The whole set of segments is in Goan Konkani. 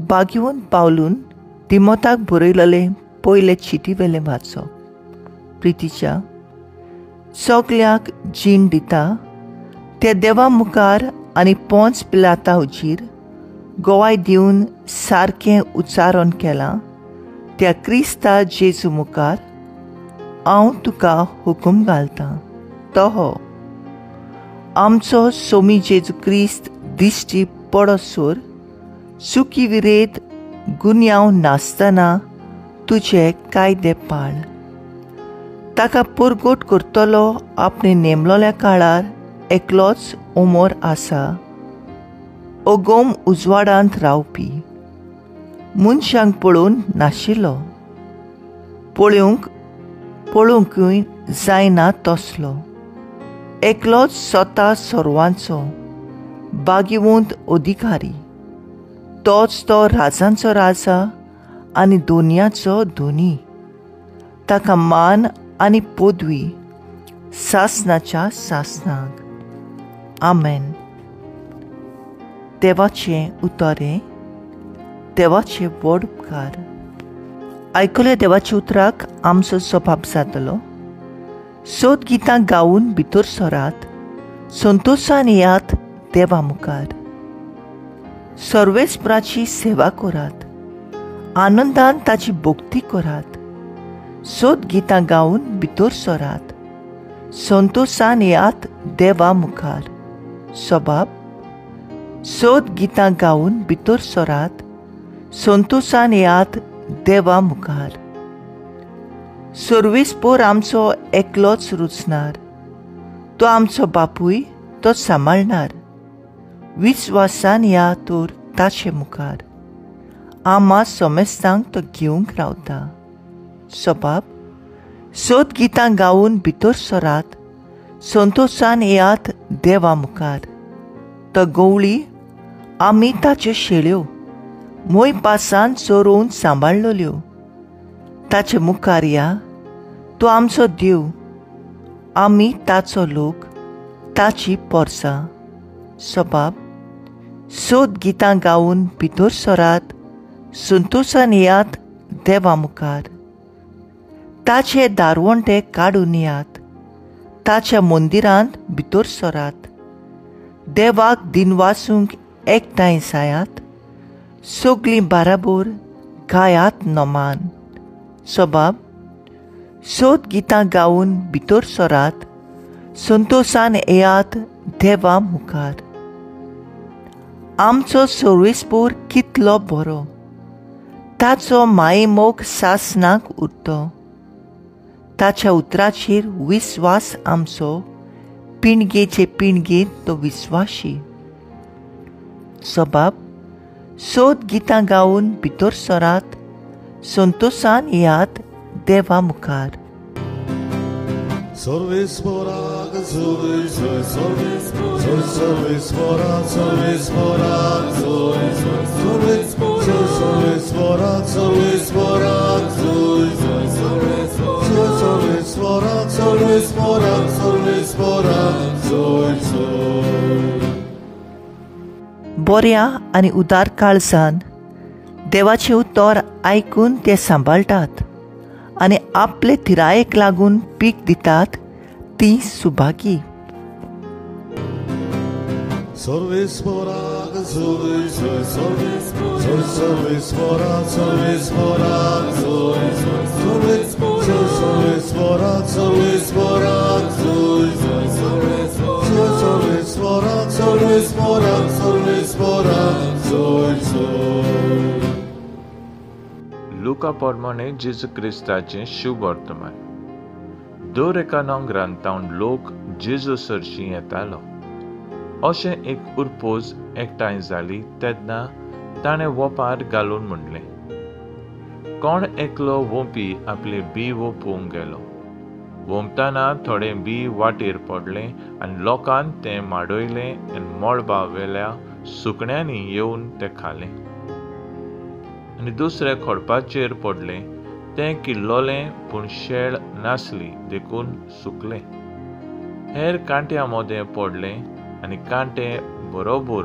बागिवून पावलून तिमोताक बरयलेले पयले चिटी वेलें वाचप. प्रितीच्या सगल्याक जीण दिता त्या देवा मुखार आनी पोंच पिलाता हुजीर गोवाय दिवन सारकें उच्चारण केलां त्या क्रिस्ता जेजू मुखार हांव तुका हुकूम घालतां. तो हो आमचो सोमी जेजू क्रिस्त दिश्टी पडसर चुकी विरेत गुन्यांव नासतना तुजे कायदे पाळ. ताका परगट करतलो आपणे नेमलोल्या काळार एकलोच उमर आसा, अगोम उजवाडांत रावपी, मनशांक पळोवन नाशिल्लो, पळोवंकूय जायना तसलो, एकलोच स्वता सर्वांचो बागिवंत अधिकारी, तोच तो राजांचो राजा आनी दोनयाचो धोनी, ताका मान आनी पदवी सासनाच्या सासनाक. आमेन. देवाचें उतर, देवाचे व्हड उपकार. आयकल्या देवाच्या उतराक आमचो स्वभाव जातलो. सोद गितां गावन भितर सरात, संतोशान येयात देवा मुखार. सर्वेस्पराची सेवा करात, आनंदान ताची भक्ती करात. सोद गितां गावन भितर सरात, संतोशान येयात देवा मुखार. स्वभाव सोद गितां गावन भितर सरात, संतोशान येयात देवा मुखार. सर्वेस्पोर आमचो एकलोच रुचणार, तो आमचो बापूय, तो सांबाळणार. विस्वासान या तर ताचे मुखार, आमा समेस्तांक तो घेवंक रावता. स्वभाव सोद गितां गावन भितर सरात, संतोशान येयात देवा मुखार. तो गवळी, आमी ताच्यो शेळ्यो मोय पासान चोरोवन सांबाळलेल्यो. ताचे मुखार या, तो आमचो देव, आमी ताचो लोक, ताची पोरसां. स्वभाव सोद गितां गावन भितर सरात, संतोशान येयात देवा मुखार. ताचे दारवंटे काडून येयात, ताच्या मंदिरांत भितर सरात. देवाक दिनवासूंक एकठांय जायात, सगलीं बाराबोर गायात नमान. स्वभाव सोद गितां गावन भितर सरात, संतोशान येयात देवा मुखार. आमचो सर्वेस्पोर कितलो बरो, ताचो मायेमोग सासनाक उरतो. ताच्या उतराचेर विस्वास आमचो, पिणगेचे पिणगेंत तो विस्वाशी. स्वभाव सोद गितां गावन भितर सरात, संतोशान येयात देवा मुखार. सर्वेस्पोराक जोय सर्वेस्पोराक सर्वेस्पोराक जोय सर्वेस्पोराक सर्वेस्पोराक जोय सर्वेस्पोराक सर्वेस्पोराक सर्वेस्पोराक जोय जोय. बऱ्या आनी उदार काळजान देवाचें उतर आयकून ते सांबाळटात आनी आपले थिरायेक लागून पीक दितात ती सुभागी. सर्वेस्पोराक जोय सर्वेस्पोराक सर्वेस्पोराक जोय सर्वेस्पोराक सर्वेस्पोराक जोय सर्वेस्पोराक सर्वेस्पोराक सर्वेस्पोराक जोय जोय. लुका प्रमाणे जेजू क्रिस्ताचें शुभ वर्तमान. दर एका नगरांतावन लोक जेजू सरशीं येतालो. अशें एक उरपोज एकठांय जाली तेन्ना ताणें वोपार घालून म्हणलें, कोण एकलो वोंपी आपलें बी वोंपूंक गेलो. वोंपतना थोडें बी वाटेर पडलें आनी लोकान तें माडयलें आनी मळबा वेल्या सुकण्यांनी येवन तें खालें. आनी दुसरें खडपाचेर पडलें, तें किल्लोलें पूण शेळ नासली देखून सुकलें. हेर कांट्या मदें पडलें आनी कांटे बरोबर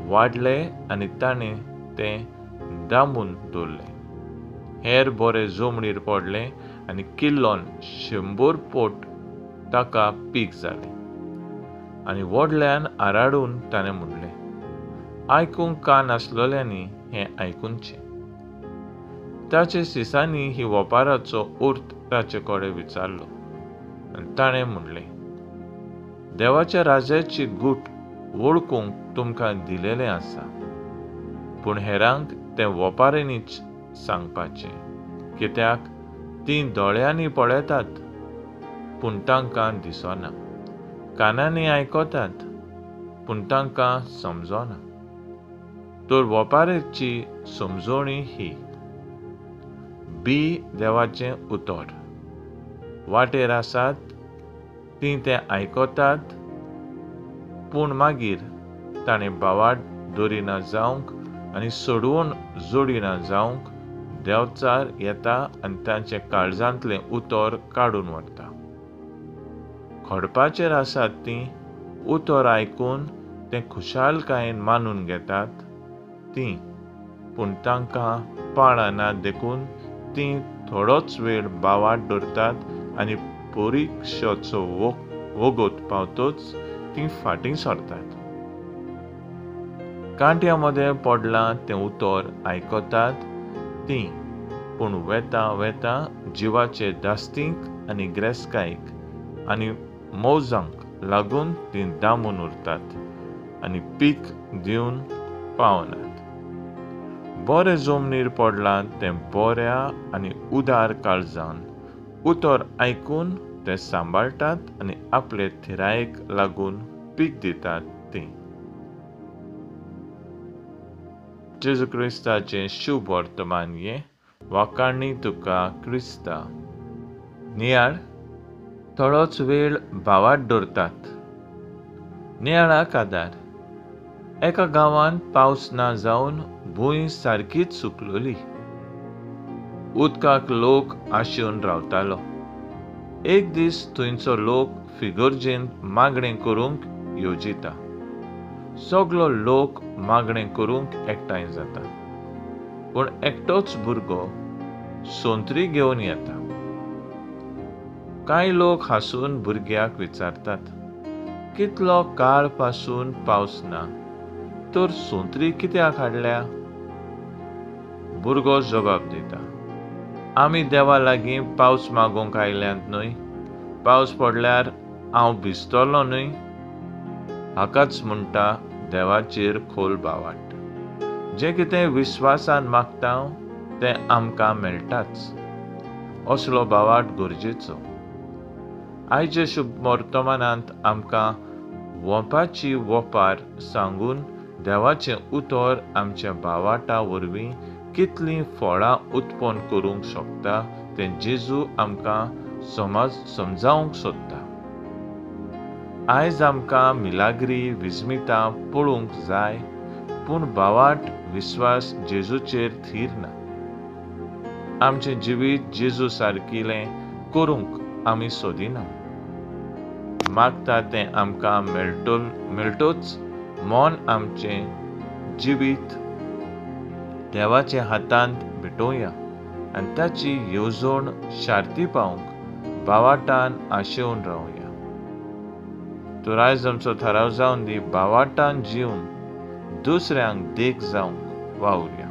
वाडले आनी ताणें तें दामून दवरलें. हेर बरें जमनीर पडलें आनी किल्लोन 100 पोट ताका पीक जालें. आनी व्हडल्यान आराडून ताणें म्हणलें, आयकूंक कान आसलेल्यांनी हें आयकुचें. ताचे सिसांनी ही वपाराचो अर्थ ताचे कडेन विचारलो आनी ताणें म्हणलें, देवाच्या राजाची गूट वळखूंक तुमकां दिलेलें आसा, पूण हेरांक तें वपारींनीच सांगपाचें, कित्याक तीं दोळ्यांनी पळयतात पूण तांकां दिसना, कानांनी आयकतात पूण तांकां समजना. तर वपारीची समजोणी ही, बी देवाचें उतर वाटेर आसात तीं तें आयकतात, पूण मागीर ताणें भावाट दवरिना जावंक आनी सोडवून जोडिना जावंक देवचार येता आनी तांचे काळजांतलें उतर काडून व्हरता. खडपाचेर आसात तीं उतर आयकून तें खुशालकायेन मानून घेतात तीं, पूण तांकां पाळां ना देखून तीं थोडोच वेळ भावाट दवरतात आनी परिक्षाचो वगत पावतच तीं फाटीं सरतात. कांट्या मदें पडलां तें उतर आयकतात तीं, पूण वेता वेता जिवाचे दास्तींक आनी ग्रेस्कायक आनी मौजांक लागून तीं दामून उरतात आनी पीक दिवन पावनात. बरें जमनीर पडलां तें बऱ्या आनी उदार काळजान उतर आयकून ते सांबाळटात आनी आपले थिरायेक लागून पीक दितात तीं. जेजू क्रिस्ताचें शुभ वर्तमान हें. वाखाणी तुका क्रिस्ता. नियाळ थोडोच वेळ भावाट दवरतात. नियाळाक आदार. एका गांवांत पावस ना जावन भूंय सारकीच सुकलोली. उदकाक लोक आशेवन रावतालो. एक दीस थंयचो लोक फिगर्जेंत मागणें करूंक येवजिता. सगलो लोक मागणें करूंक एकठांय जाता, पूण एकटोच भुरगो सोंत्री घेवन येता. कांय लोक हांसून भुरग्याक विचारतात, कितलो काळ पासून पावस ना तर सोंत्री कित्याक हाडल्या? भुरगो जबाब दिता, आमी देवा लागीं पावस मागूंक आयल्यात न्हय, पावस पडल्यार हांव भिजतलो न्हय. हाकाच म्हणटा देवाचेर खोल भावाट. जें कितें विस्वासान मागता तें आमकां मेळटाच. असलो भावाट गरजेचो. आयच्या शुभ वर्तमानांत आमकां वपाची वपार सांगून देवाचें उतर आमच्या भावाटा वरवीं कितलीं फळां उत्पन्न करूंक शकता तें जेजू आमकां समजावंक सोदता. आयज आमकां मिलाग्री विस्मितां पळोवंक जाय, पूण भावाट विस्वास जेजूचेर थीर ना. आमचें जिवीत जेजू सारकिलें करूंक आमी सोदिना. मागता तें आमकां मेळटोच मन आमचें जिवीत देवाच्या हातांत भेटोवया आनी ताची येवजण शार्ती पावंक भावाटान आशेवन रावया. तर आयज आमचो थाराव जावन दी, भावाटान जिवन दुसऱ्यांक देख जावंक वावुरया.